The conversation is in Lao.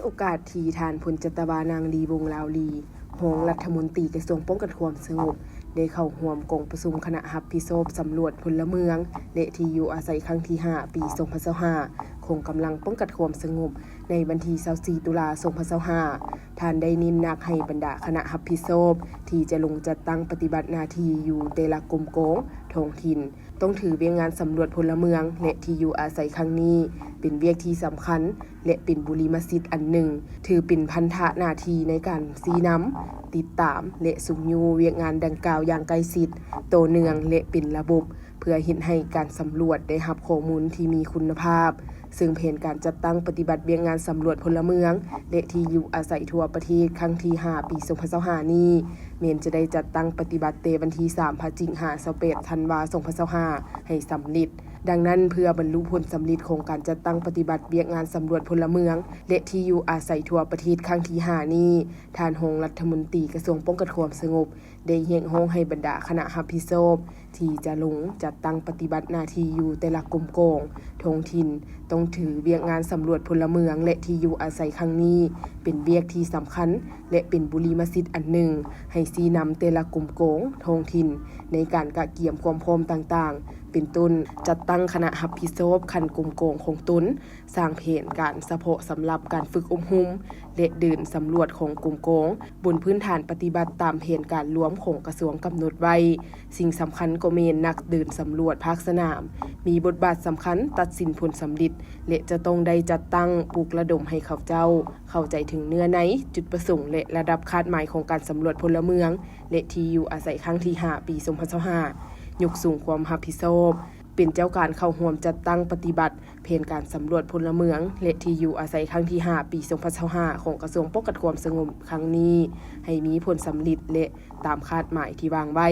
ໂອກາດທີ່ທ່ານ ພົນຈັດຕະວາ ນາງລີ ວົງລາວລີ ຮອງລັດຖະມົນຕີກະຊວງປ້ອງກັນຄວາມສະຫງົບ ໄດ້ເຂົ້າຮ່ວມກອງປະຊຸມຄະນະຮັບຜິດຊອບສຳຫຼວດພົນລະເມືອງ ແລະ ທີ່ຢູ່ອາໄສຄັ້ງທີຫ້າ ປີສອງພັນຊາວຫ້າ ຂອງກຳລັງປ້ອງກັນຄວາມສະຫງົບ ໃນວັນທີຊາວສີ່ ຕຸລາ ສອງພັນຊາວຫ້າ ທ່ານໄດ້ເນັ້ນໜັກໃຫ້ບັນດາຄະນະຮັບຜິດຊອບ ທີ່ຈະລົງຈັດຕັ້ງປະຕິບັດໜ້າທີ່ຢູ່ແຕ່ລະກົມກອງທ້ອງຖິ່ນ ຕ້ອງຖືວຽກງານສຳຫຼວດພົນລະເມືອງ ແລະ ທີ່ຢູ່ອາໄສຄັ້ງນີ້ ເປັນວຽກທີ່ສຳຄັນ ແລະ ເປັນບຸລິມະສິດອັນໜຶ່ງ, ຖືເປັນພັນທະໜ້າທີ່ໃນການຊີ້ນຳ, ຕິດຕາມ ແລະ ຊຸກຍູ້ວຽກງານດັ່ງກ່າວຢ່າງໃກ້ຊິດ, ຕໍ່ເນື່ອງ ແລະ ເປັນລະບົບ, ເພື່ອເຮັດໃຫ້ການສຳຫຼວດໄດ້ຮັບຂໍ້ມູນທີ່ມີຄຸນນະພາບ, ເຊິ່ງແຜນການຈັດຕັ້ງປະຕິບັດວຽກງານສຳຫຼວດພົນລະເມືອງ ແລະ ທີ່ຢູ່ອາໄສທົ່ວປະເທດຄັ້ງທີຫ້າ ປີສອງພັນຊາວຫ້ານີ້ ແມ່ນຈະໄດ້ຈັດຕັ້ງປະຕິບັດແຕ່ວັນທີສາມ ພະຈິກ ຫາ ຊາວແປດ ທັນວາ ສອງພັນຊາວຫ້າ ໃຫ້ສຳເລັດ. ດັ່ງນັ້ນ, ເພື່ອບັນລຸຜົນສຳເລັດຂອງການຈັດຕັ້ງປະຕິບັດວຽກງານສຳຫຼວດພົນລະເມືອງ ແລະ ທີ່ຢູ່ອາໄສທົ່ວປະເທດຄັ້ງທີຫ້ານີ້, ທ່ານຮອງລັດຖະມົນຕີກະຊວງປ້ອງກັນຄວາມສະຫງົບ ໄດ້ຮຽກຮ້ອງໃຫ້ບັນດາຄະນະຮັບຜິດຊອບ ທີ່ຈະລົງຈັດຕັ້ງປະຕິບັດໜ້າທີ່ຢູ່ແຕ່ລະກົມກອງທ້ອງຖິ່ນ ຕ້ອງຖືວຽກງານສຳຫຼວດພົນລະເມືອງ ແລະ ທີ່ຢູ່ອາໄສຄັ້ງນີ້ ເປັນວຽກທີ່ສຳຄັນ ແລະ ເປັນບຸລິມະສິດອັນໜຶ່ງ ໃຫ້ຊີ້ນຳແຕ່ລະກົມກອງທ້ອງຖິ່ນ ໃນການກະກຽມຄວາມພ້ອມຕ່າງໆ ເປັນຕົ້ນ ຈັດຕັ້ງຄະນະຮັບຜິດຊອບຂັ້ນກົມກອງຂອງຕົນ, ສ້າງແຜນການສະເພາະສຳລັບການຝຶກອົບຮົມ ແລະ ເດີນສຳຫຼວດຂອງກົມກອງ ບົນພື້ນຖານປະຕິບັດຕາມແຜນການລວມຂອງກະຊວງກຳນົດໄວ້. ສິ່ງສຳຄັນກໍແມ່ນນັກເດີນສຳຫຼວດພາກສະໜາມ ມີບົດບາດສຳຄັນຕັດສິນຜົນສຳເລັດ ແລະ ຈະຕ້ອງໄດ້ຈັດຕັ້ງປຸກລະດົມໃຫ້ເຂົາເຈົ້າເຂົ້າໃຈເຖິງເນື້ອໃນ, ຈຸດປະສົງ ແລະ ລະດັບຄາດໝາຍຂອງການສຳຫຼວດພົນລະເມືອງ ແລະ ທີ່ຢູ່ອາໄສຄັ້ງທີຫ້າ ປີສອງພັນຊາວຫ້າ ຍົກສູງຄວາມຮັບຜິດຊອບ ເປັນເຈົ້າການເຂົ້າຮ່ວມຈັດຕັ້ງປະຕິບັດແຜນການສຳຫຼວດພົນລະເມືອງ ແລະ ທີ່ຢູ່ອາໄສຄັ້ງທີຫ້າ ປີສອງພັນຊາວຫ້າ ຂອງກະຊວງປ້ອງກັນຄວາມສະຫງົບຄັ້ງນີ້ ໃຫ້ມີຜົນສຳເລັດ ແລະ ຕາມຄາດໝາຍທີ່ວາງໄວ້.